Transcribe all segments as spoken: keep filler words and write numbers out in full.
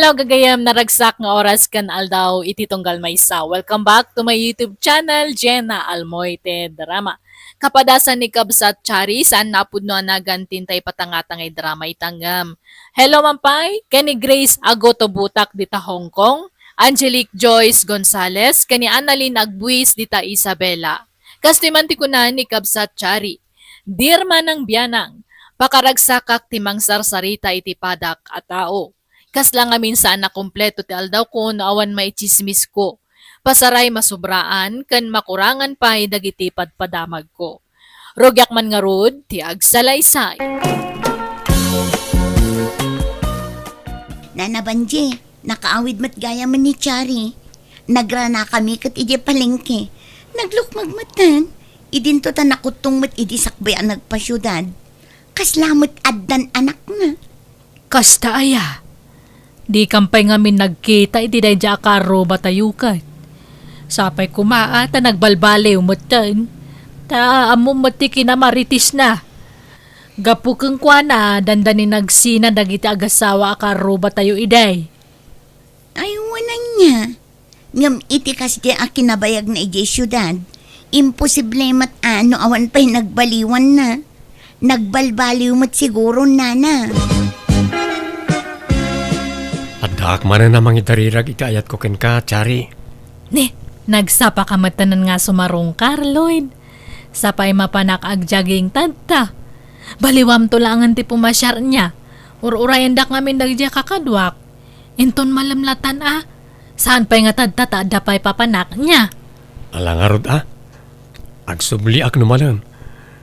Gagayam, naragsak nga oras ken aldaw iti tunggal maysa. Welcome back to my YouTube channel, Jenna Almoite Drama. Kapadasan ni Kabsat Chari, saan nga a pudno a nagan ti intay patangtangay drama ita ngem. Hello man pay, ken ni Grace Agoto Butak dita Hong Kong, Angelique Joyce Gonzalez, ken ni Annalyn Agbuis dita Isabela. Kastoy man ti kuna ni Kabsat Chari, "Dear Manang Bianang, pakaragsakak ti mangsarsarita iti padak a tao. Kasla ngamin saan a kompleto ti aldawko no awan maitsismisko. Pasaray masubraan ken makurangan pay dagiti padpadamagko. Rugiak man ngarud ti agsalaysay." Nana Banji, nakaawid met gayamen ni Chari. Nagranakami ket idiay palengke. Naglukmeg metten. Idinto ta nakuttong met idi sakbay a nagpasiudad. Kasla met addan anakna. Kasta aya? Dikam pay ngamin nagkita iti daydiay a kaarrubatayo ket. Sapay koma a ta nagbalbaliw metten. Ta ammom met ti kinamaritisna. Gapu kenkuana, dandani nagsina dagiti agasawa a kaarrubatayo idi. Ay, wen ania. Ngem iti kasdiay a kinabayagna idiay siudad, imposible met a no awan pay nagbaliwanna. Nagbalbaliw met siguro, nana. Addaak manen a mangidarirag iti ayatko kenka, Chari. Ne, nagsapaka metten nga sumarungkar, Lloyd. Sapay mapanak agjogging tadta. Baliwamto laengen ti pumasiar nia. Ur-urayendak ngamin dagiti kakaduak. Inton malem latan a, saan pay nga tadta ta adda pay papanak nia. Ala ngarud a, agsubliak no malem,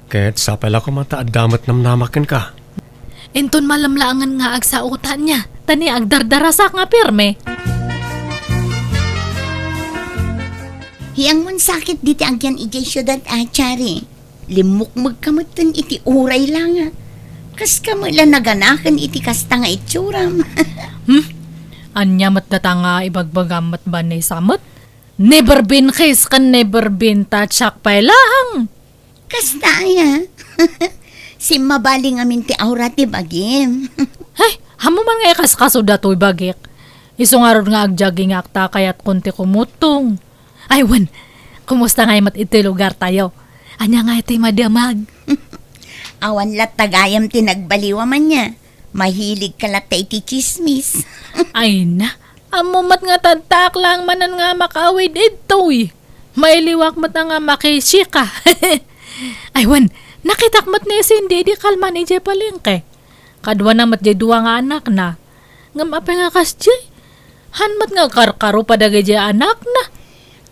ket sapay la koma ta adda met namnamak kenka. Inton malem laengen nga agsaotan nia, ta ni agdardarasak nga pirme. Hiangon sakit diti agyan idiay siudad a, Chari. Limmukmegka metten iti uray la nga. Kaska met la naganaken iti kasta nga itsuram. Hmm? Ania met data nga ibagbagam met, Vanessa met? Never been kiss ken never been touch pay laeng. Kasta aya. Simmabali ngamin ti aura ti bagim. Ay, ammom man nga ikaskaso datoy bagik. Isu ngarud nga agjoggingak ta kayatkon ti kumuttong. Ay, wen, kumusta ngay met iti lugartayo? Ania ngay ti madamag? Awan latta gayam ti nagbaliwam ania. Mahiligka latta iti tsismis. Ay na, ammom met nga tadtaak laeng manen nga makaawid idtoy. Mailiwak met nga makisika. Ay, wen, nakitak met ni Cindy idi kalman idiay palengke. Kaduana met diay dua nga anakna. Ngem apay nga kasdiay? Han met nga agkarkaro pa dagiti anakna.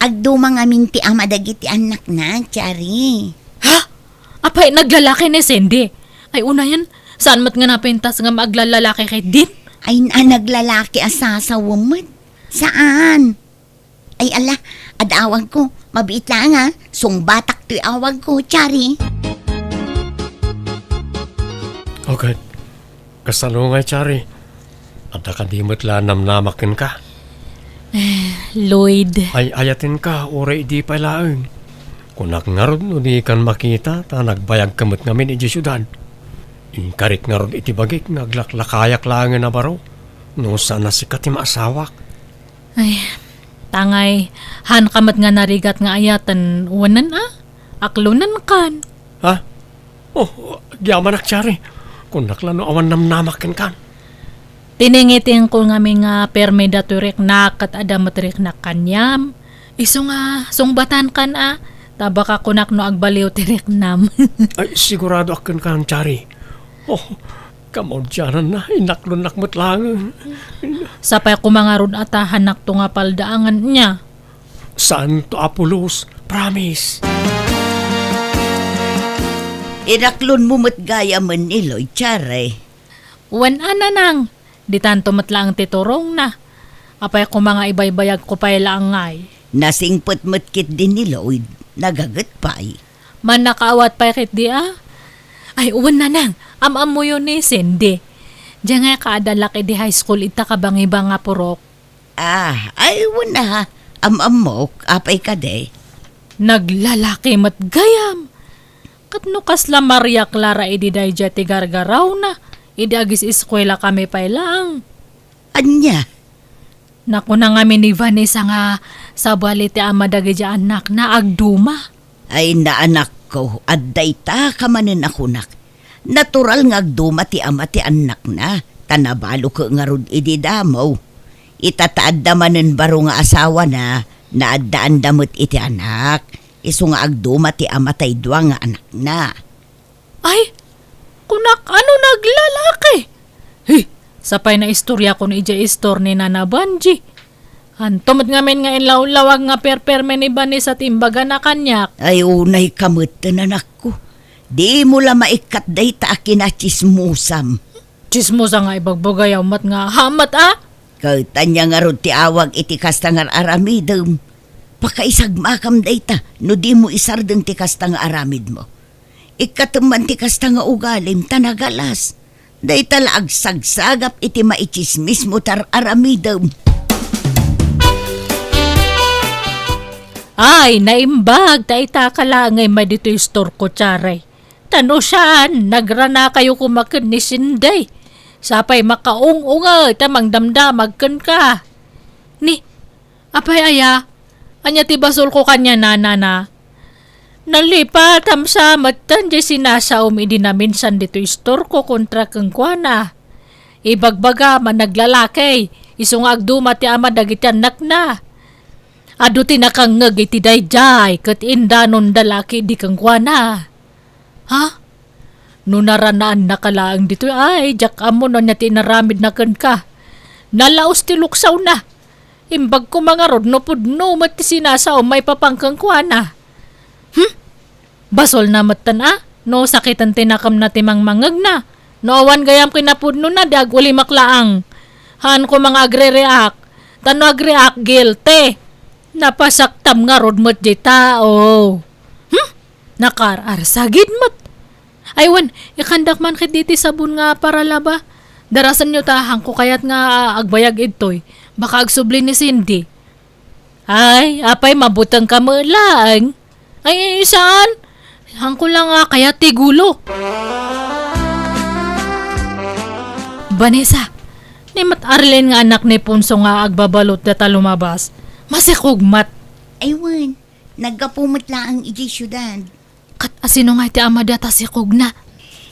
Agduma ngamin ti ama dagiti annakna, Chari. Ha? Apay, naglalaki ni Cindy? Ay, unayen, saan met nga napintas nga aglallalaki ketdin? Ay, na, naglalaki a sasawen met. Saan? Ay, ala, adda awagko. Mabiit laeng a, sungbatak toy awagko, Chari. Okay. Kasano ngay, Chari? Adda kadi met la namnamak kenka? Eh, Lloyd. Ay-ayatenka, uray idi pay laeng. Kunak ngarud no dikan makita, ta nagbayagka met ngamin idiay siudad. Inkarik ngarud iti bagik nga aglaklakayak laengen a baro, no saan a sika ti maasawak. Ay, tangay, hanka met nga narigat nga ayaten, wenen a? Aklonenkan. Ha? Oh, agyamanak, Chari. Kunak la no awan namnamak kenkan. Tiningitingko ngamin nga permi datoy riknak ket adda met riknak kaniam. Isu nga sungbatankan a, ta baka kunak no agbaliw ti riknam. Ay, siguradoak kenkan, Chari. Oh, kamaudiananna, inaklonnak met laeng. Sapay koma ngarud a ta hanakto nga paldaangen nia. Saanto a pulos, promise. Inaklonmo met gayamen ni Lloyd, Chari. Wen a, nanang, ditanto met laeng ti turongna. Apay koma nga ibaybayagko pay laeng ngay? Nasingpet met ketdi ni Lloyd, nagaget pay. Mannakaawat pay ketdi a? Ay, wen, nanang, am-ammoyo ni Cindy. Diay ngay kaadalak idi high school ita kabangibang nga purok. Ah, ay, wen a, am-ammok, apay kadi? Naglalaki met gayam. Ket no kasla Maria Clara idi daydiay ti gargarawna, idi agis-eskuelakami pay laeng. Ania? Nakuna ngamin ni Vanessa nga sabali ti ama dagiti annakna agduma. Ay, naanakko, adda ita ka manen a kunak. Natural nga agduma ti ama ti annakna, ta nabalo ket ngarud idi damo. Ita ta adda manen baro nga asawana, naaddaanda met iti anak. Isu nga agduma ti ama tay dua nga anakna. Ay, kunak, ano naglalaki? He, sapay naistorya ko no idiay istor ni Nana Banji. Anto met ngamin nga inlawlawag nga perpermi ni Vanessa ti imbagana kaniak? Ay, unay ka met, anakko. Dimo la maikkat dayta a kinatsismosam. Tsismosa nga ibagbagayaw met nga hamat, a? Ket ania ngarud ti awag iti kasta nga aramidem? Pakaisagmakam dayta no dimo isardeng ti kasta nga aramidmo. Ikkatem man ti kasta nga ugalim ta nagalas. Dayta la agsagsagap iti maitsismismo ti ar-aramidem. Ay, naimbag ta ita ka laeng nga immay ditoy istorko, Tiare. Ta no saan, nagranakayo koma ken ni Cindy. Sapay makaung-unget a mangdamdamag kenka. Ni, apay aya? Ania ti basolko kaniana, Nana? Nalipatam sa metten diay sinasaom idi naminsan ditoy istorko kontra kenkuana. Ibagbagam a naglalaki, isu nga agduma ti ama dagiti annakna. Adu ti nakangngeg iti daydiay ket indanonda la ketdi kenkuana. Ha? No naranaannaka laeng ditoy, ay, diak ammo no ania ti inaramidna kenka. Nalaos ti luksawna. Imbag koma ngarud no pudno met ti sinasaom maipapan kenkuana. Hmm? Basolna metten a, no sakiten ti nakemna ti mangmangngegna. No awan gayam kinapudnona, di agulimek laeng. Haan koma nga agre-react. Ta no agreact, guilty. Napasaktam ngarud met diay tao. Hmm? Nakaar-arsagid met. Ay wen, ikandak man ketdi ti sabon nga paralaba. Darasenyo ta, haanko kayat nga agbayag idtoy. Baka agsubli ni Cindy. Ay, apay, mabutengka met laeng. Ay, saan? Haanko la nga kayat ti gulo. Vanessa, ni met Arlene nga anak ni Ponso nga agbabalot data lumabas. Masikog met. Ay wen, naggapu met laeng idiay siudad. Ket asino nga iti ama data sikogna?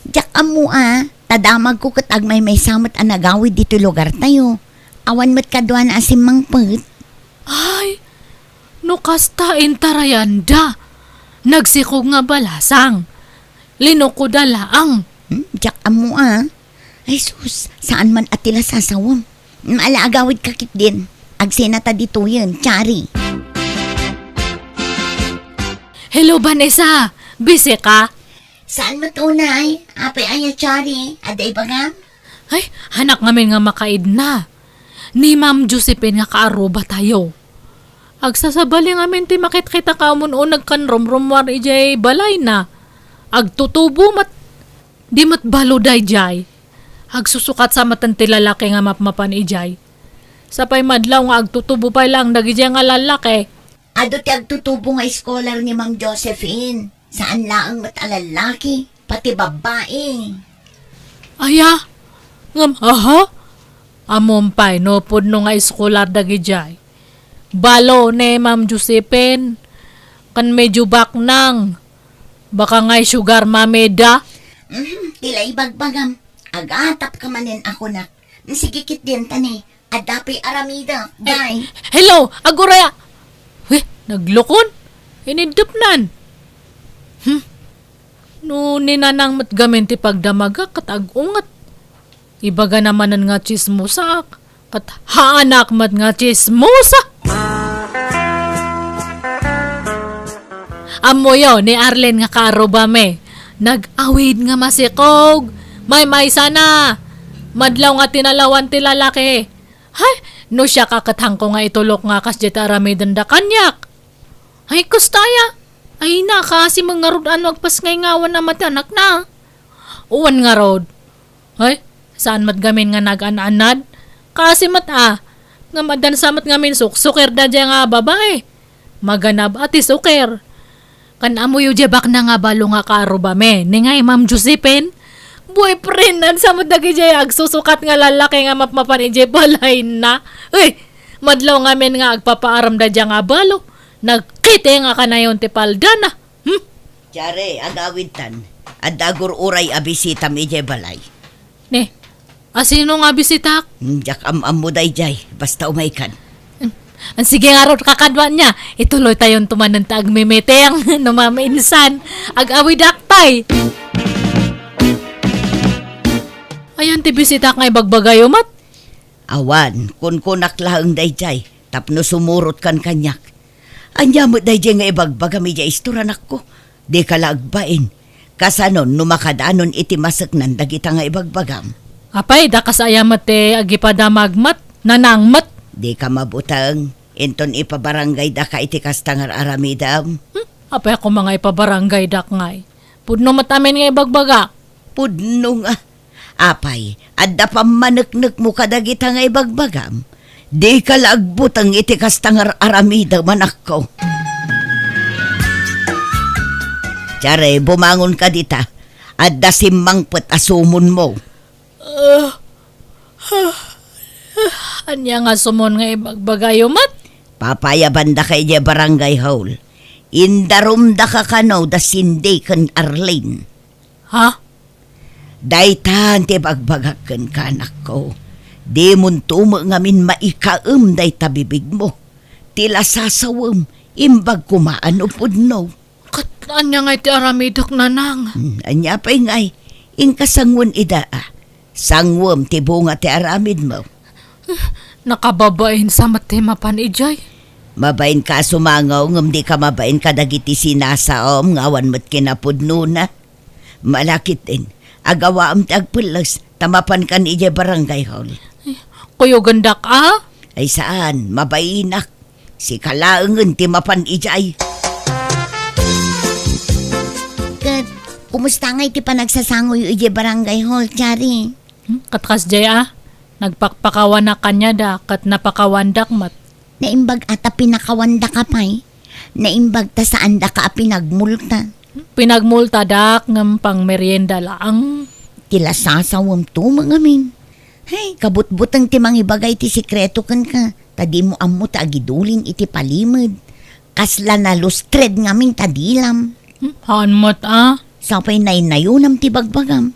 Diak ammo a, ta damagko ket agmaymaysa met a nagawid ditoy lugartayo. Awan met kaduana a simmangpet. Ay, no kasta, intarayanda. Nagsikog nga balasang. Linukoda laeng. Hmm, diak ammo a. Ay sus, saan man a ti lasasawem. Ala, agawidka ketdin. Agsenata ditoyen, Tiare. Hello, Vanessa. Busy ka? Saan met unay? Apay aya, Tiare? Adda ibagam? Ay, haanak ngamin nga makaidna. Ni Ma'am Josephine nga kaarrubatayo. Agsasabali ngamin ti makitkita ka umun-uneg ken rumrummuar idiay balayna. Agtutubo met. Di met balo daydiay. Agsusukat sa metten ti lalaki nga mapmapan idiay. Sapay madlaw nga agtutubo pay laeng dagidiay nga lalaki. Adu ti agtutubo nga scholar ni Ma'am Josephine. Saan laeng met a lalaki, pati babbai. Aya? Ngem, aha? Ammom pay no pudno nga scholar dagidiay. Balo ni Ma'am Josephine, ken medyo baknang. Baka ngay sugar mommy da? Mhm, ti la ibagbagam. Agatapka manen a kunak. Sige ketdin ta ni, adda pay aramidek, day. Hello, aguraya. Weh, naglukon. Iniddepnan. Hmm. No ni Nanang met gamin ti pagdamagak ket ag-unget. Ibagana manen nga tsismosaak, ket haanak met nga tsismosa. Ammoyo ni Arlene nga kaarrubami, nag-awid nga masikog, maymaysana. Madlaw nga tinalawan ti lalaki. Hay, no siak a ket haanko nga itulok nga kasdiay ti aramidenda kaniak. Ay, kasta aya. Ay, nakaasi met ngarud a no agpasngayngawan a mati anakna. Wen ngarud. Ay, saan met gamin nga nagaan-anad? Kaasi met a. Ngem addan sa met ngamin suksuker daydiay nga babai. Maganab a ti suker. Ken ammoyo diay baknang a balo nga kaarrubami, ni ngay Ma'am Josephine? Boyfriendan sa met dagidiay agsusukat nga lalaki nga mapmapan idiay balayna. Uy, Madlaw ngamin nga agpapaaram daydiay nga abalo. Nagkiti nga kanayon ti paldana. Hmm? Jare, agawidtan. Adda agur-uray a bisitam idiay balay. Ne, asino nga bisitak? Hmm, diak am-ammo daydiay. Basta umaykan. Hmm. An sige ngarud, kakaduan niya. Ituloytayon to manen ta agmimeeting no maminsan. Agawidak pay. Ayan ti bisitak nga ibagbagayo met. Awan, kunkunak laeng daydiay, tapno sumurotkan kaniak. Ania met daydiay nga ibagbagam idiay istor, anakko? Dika la agbain. Kasanon no makadanon iti maseknan dagita nga ibagbagam? Apay, dakas aya met ti agipadamag met, nanang met. Dika mabuteng, inton ipabarangaydaka iti kasta nga ar-aramidem. Hmm? Apay a koma nga ipabarangaydak ngay? Pudno met amin nga ibagbagak. Pudno nga. Apay, adda pammaneknekmo kadagita nga ibagbagam? Dika la agbuteng iti kasta nga ar-aramidem, anakko. Jare, bumangonka dita. Adda simmangpet a sumonmo. Ah, ah, ah, ania nga sumon nga ibagbagayo met? Papayabandaka idiay barangay hall. Indarumdaka kano da Cindy ken Arlene. Ha? Daytan ti ibagbagak kenka, anakko. Dimonto met ngamin maikaem dayta bibigmo. Ti lasasawem, imbag koma no pudno. Ket ania ngay ti aramidek, nanang? Hmm, ania pay ngay? Inka sangoen ida, a. Sangoem ti bunga ti aramidmo. Nakababain sa met ti mapan idiay. Mabainka a sumango, ngem dika mabain kadagiti sinasaom nga awan met kinapudnona. Malakit din, agawaam ti agpelles, ta mapankan idiay barangay hall. Ay, kuyogendak, a? Ay, saan, mabainak. Sika laengen ti mapan idiay. Ket, kumusta ngay ti panagsasangoyo idiay barangay hall, Jari? Hmm, ket kasdiay a, nagpakpakawanak kaniada, ket napakawandak met. Naimbag a ta pinakawandaka pay? Naimbag ta saandaka a pinagmulta? Pinagmultadak ngem pangmerienda laeng. Ti lasasawemto met ngamin. Hay, kabutbuteng ti mangibagay ti sekreto kenka, ta dimo ammo ta agidulin iti palimed. Kasla nalustred ngamin ta dilam. Hmm, haan met a. Sapay naynayonam ti bagbagam.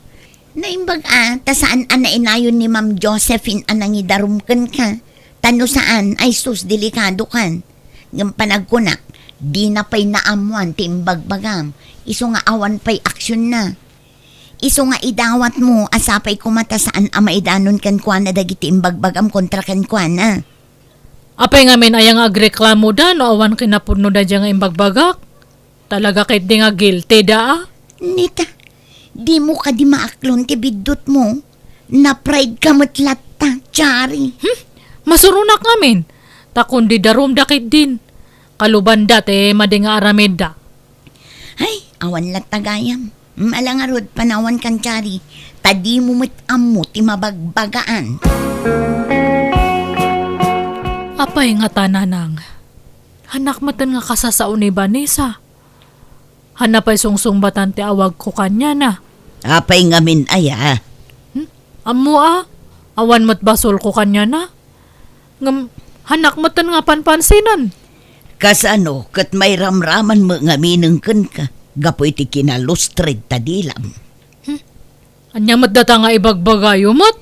Naimbag a, ta saan a nainayon ni Ma'am Josephine a nangidarum kenka. Ta no saan, ay sus, delikadokan. Ngem panagkunak, dina pay naammoan ti imbagbagam. Isu nga awan pay aksionna. Isu nga idawatmo a sapay koma ta saan a maidanon kenkuana dagiti imbagbagam kontra kenkuana. Apay ngamin aya nga agreklamoda no awan kinapudnoda daydiay nga imbagbagak? Talaga ketdi nga guilty da, a? Nita, dimo kadi maaklon ti biddutmo? Napride ka met latta, Jari. Hmm? Masuronak ngamin. Ta kundi darumda ketdin. Kalubanda ti madi nga aramidda. Ay, awan latta gayam. Ala ngarud, panawankan, Jari. Ta dimo met ammo ti mabagbagaan. Apay ngata, nanang? Hanak metten nga kasasao ni Vanessa. Hanna pay sungsungbatan ti awagko kaniana. Apay ngamin aya? Hmm? Ammo a, awan met basolko kaniana. Ngem, hannak metten nga panpansinan. Kasano ket mairamraman met ngamin kenka gapu iti kinalustred ta dilam? Hmm? Ania met data nga ibagbagayo met?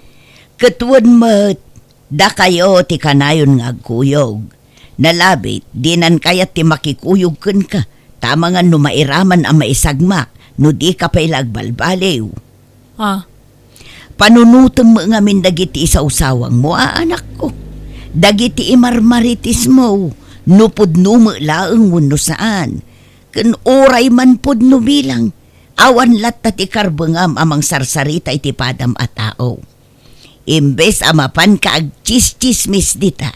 Ket wen met, dakayo ti kanayon nga agkuyog. Nalabit, dinan kayat ti makikuyog kenka, ta amangan no mairaman a maisagmak, no dika pay la agbalbaliw. Ah. Panunotem met ngamin dagiti isawsawangmo, a anakko. Dagiti imarmaritismo, no pudno met laeng wenno saan. Ken uray man pudno bilang, awan latta ti karbengam a mangsarsarita iti padam a tao. Imbes a mapanka agtsistsismis dita,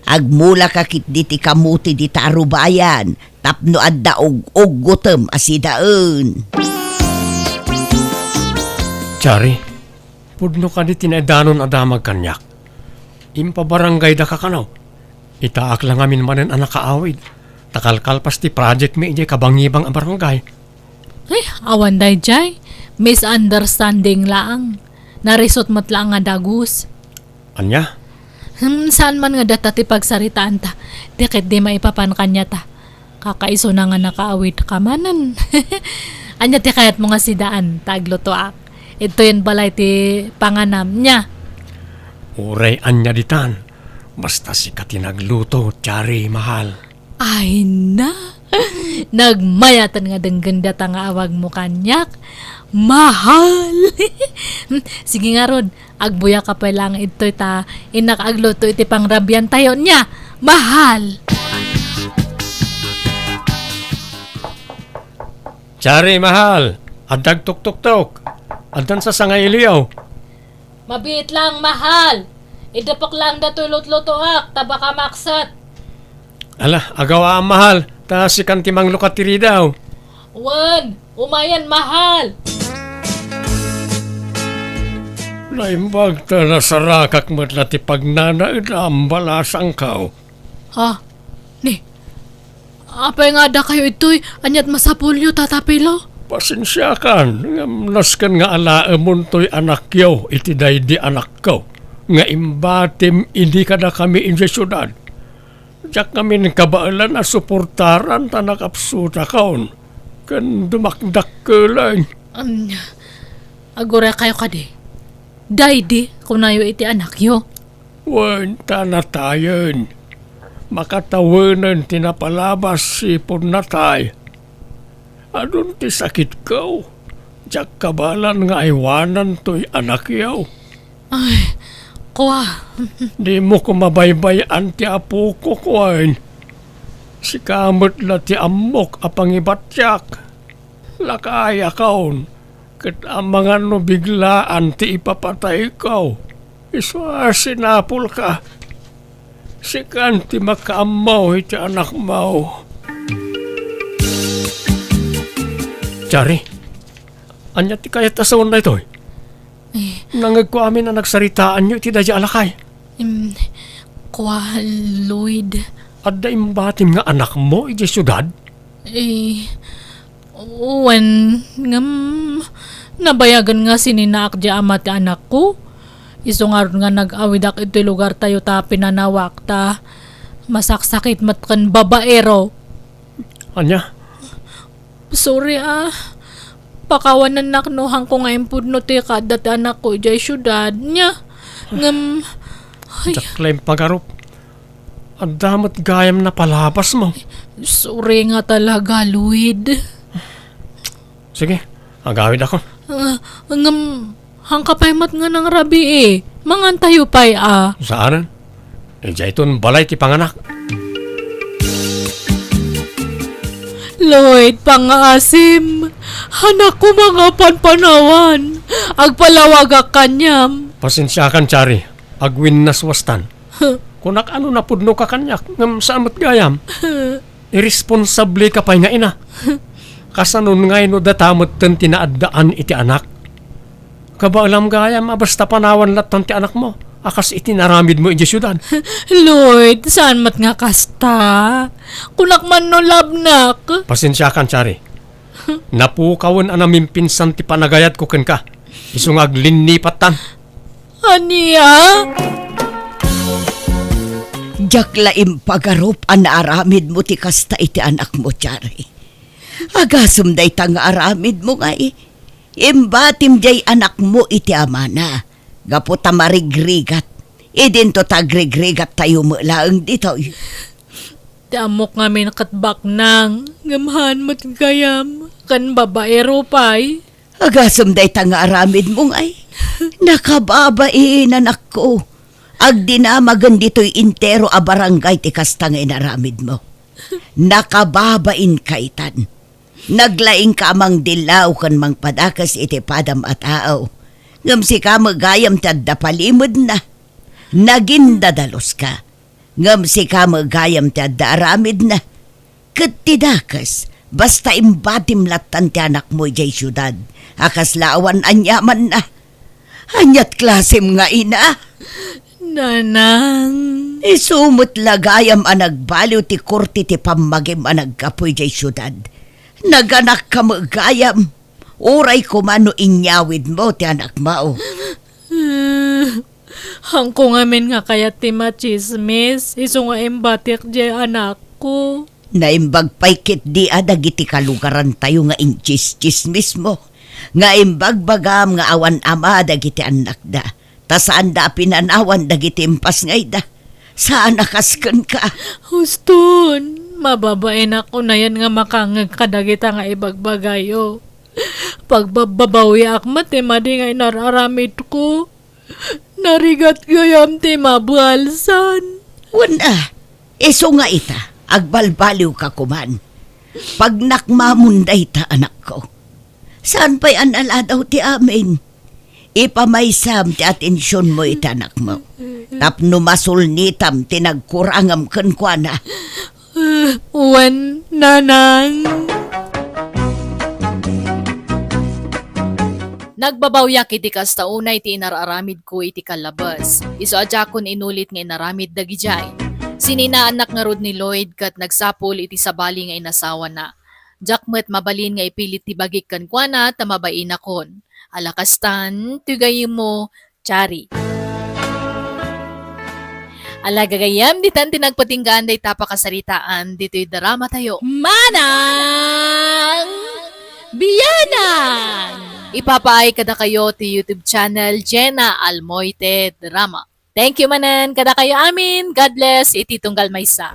agmulaka ketdi ti kamote dita a rubayan tapno adda ug-uggotem a sidaen. Jari, pudno kadi ti naidanon a damag kaniak? Impabarangaydaka kano? Itaak la ngamin manen a nakaawid, ta kalkalpas ti project mi idiay kabangibang a barangay. Ay, awan daydiay. Misunderstanding laang. Narisot met laang nga dagus. Ania? Hmm, saan man nga data ti pagsaritaanta. Di ket di maipapan kaniata. Kakaisuna nga nakaawidka manen. Ania ti kayatmo nga sidaan ta aglutoak? Idtoyen balay ti panganam, nia? Uray ania ditan, basta sika ti nagluto, Chari, mahal. Ay na! Nagmayaten nga denggen data nga awagmo kaniak, mahal! Sige ngarud, agbuyaka pay laeng idtoy ta innak agluto iti pangrabiantayo, nia, mahal! Chari, mahal, adda agtuktuktok. Addan sasangailiyo. Mabiit laeng, mahal. Idepek laeng datoy lutlutoak, ta baka makset. Ala, agawaam, mahal, ta sikan ti manglukat ti ridaw. Wen, umayen, mahal. Naimbag ta nasarakak met la ti pagnanaedam, balasangko. Ah, ni, apay nga addakayo idtoy? Aniat masapulyo, Tata Pilo? Pasensiakan, ngem nasken nga alaemontoy anakyo iti daydi anakko nga imbatim idi kadakami idiay siudad. Diak ngamin kabaelan a suportaran ta nakapsutakon ken dumakdakkel. Ania, aguraykayo kadi? Daydi, kunayo iti anakyo? Wen, ta natayen. Makatawenen ti napalabas ti ipon natay. Adun ti sakitko. Diak kabaelan nga aywanan toy anakyo. Ay, kua. Dimo koma baybay-an ti apokok, wen. Sika met la ti ammok a pangibatiak. Lakayakon, ket amangan no biglaan ti ipapatayko. Isu a sinapulka. Sikan ti makaammo iti anakmo. Chari, ania ti kayat a sawen daytoy? Eh. Nangegko amin a nagsaritaanyo iti daydi a lakay. Em, kua, Lloyd. Adda imbatim nga anakmo idiay siudad? Eh, wen, ngem, nabayagen nga sininaak diay ama ti anakko. Isu ngarud nga nag-awidak iti lugartayo ta pinanawak ta masaksakit met ken babaero. Ania? Sorry, ah. Pakawanennak no haanko nga impudno ti kaadda ti anakko idiay siudad. Nia? Ngem, ay. Diak la impagarup. Adda met gayam napalabasmo. Sorry nga talaga, Lloyd. Sige, agawidakon. Ah, ngem, haanka pay met nga nangrabii. Mangantayo pay, ah. Saanen? Idiayton balay ti panganak. Lloyd, pangngaasim. Haanakon nga panpanawan. Agpalawagak kaniam. Pasensiakan, Chari. Agwinnaswastan. Kunak a no napudnoka kaniak, ngem saan met gayam. Irresponsableka pay nga ina. Kasanon ngay no data metten ti naaddaan iti anak? Kabaelam gayam a basta panawan lattan ti anakmo, a kas iti naramidmo idiay siudad. Lloyd, saan met nga kasta? Kunak man no labnak. Pasensiakan, Chari. Napukawen a namimpinsan ti panagayatko kenka. Isu nga aglinnipattan. Ania? Diak la impagarup a naaramidmo ti kasta iti anakmo, Chari. Agasem dayta nga aramidmo ngay, imbatim diay anakmo iti amana, gapu ta marigrigat. Idinto ta agrigrigattayo met laeng ditoy. Ti ammok ngamin ket baknang, ngem haan met gayam, ken babaero pay. Agasem dayta nga aramidmo ngay. Nakababain, anakko. Agdinamagen ditoy entero a barangay ti kasta nga inaramidmo. Nakababain kaytan. Naglaingka a mangdillaw ken mangpadakes iti padam a tao. Ngem sika met gayam ti adda palimedna. Nagindadaluska. Ngem sika met gayam ti adda aramidna. Ket ti dakes, basta imbatim lattan ti anakmo idiay siudad, a kasla awan aniamanna. Aniat klasem nga ina? Nanang. Isu met la gayam a nagbaliw ti korte ti pammagim a naggapu idiay siudad. Naganakka met gayam. Uray koma no inyawidmo ti anakmo. Haanko ngamin nga kayat ti machismis, isu nga imbatik diay anakko. Naimbag pay ketdi a dagiti kalugarantayo nga inchischismismo, nga imbagbagam nga awan ama dagiti annakda, ta saanda a pinanawan dagiti impasngayda. Saan a kas kenka. Huston, mababainak unayen nga makangngeg kadagita nga ibagbagayo. Pagbabbabawiak met ti madi nga inar-aramidko. Narigat gayam ti mabalsan. Wen a, isu nga ita, agbalbaliwka koman. Pagnakmamon dayta, anakko. Saan pay a naladaw ti amin? Ipamaysam ti atensionmo iti anakmo. Tapno masulnitam ti nagkurangam kenkuana. Wen, nanang. Nagbabawiak iti kasta unay ti inar-aramidko iti kallabes. Isu a diakon inulit nga inaramid dagidiay. Sininaannak ngarud ni Lloyd ket nagsapul iti sabali nga inasawana. Diak met mabalin nga ipilit ti bagik kenkuana ta mabainakon. Ala kastan, ti gayyemmo, Chari. Ala gagayyem, ditan ti nagpatinggaan dayta pakasaritaan ditoy drama tayo. Manang Bianang! Ipapaay kadakayo ti YouTube channel Jenna Almoite Drama. Thank you manen kadakayo amin. God bless iti tunggal maysa.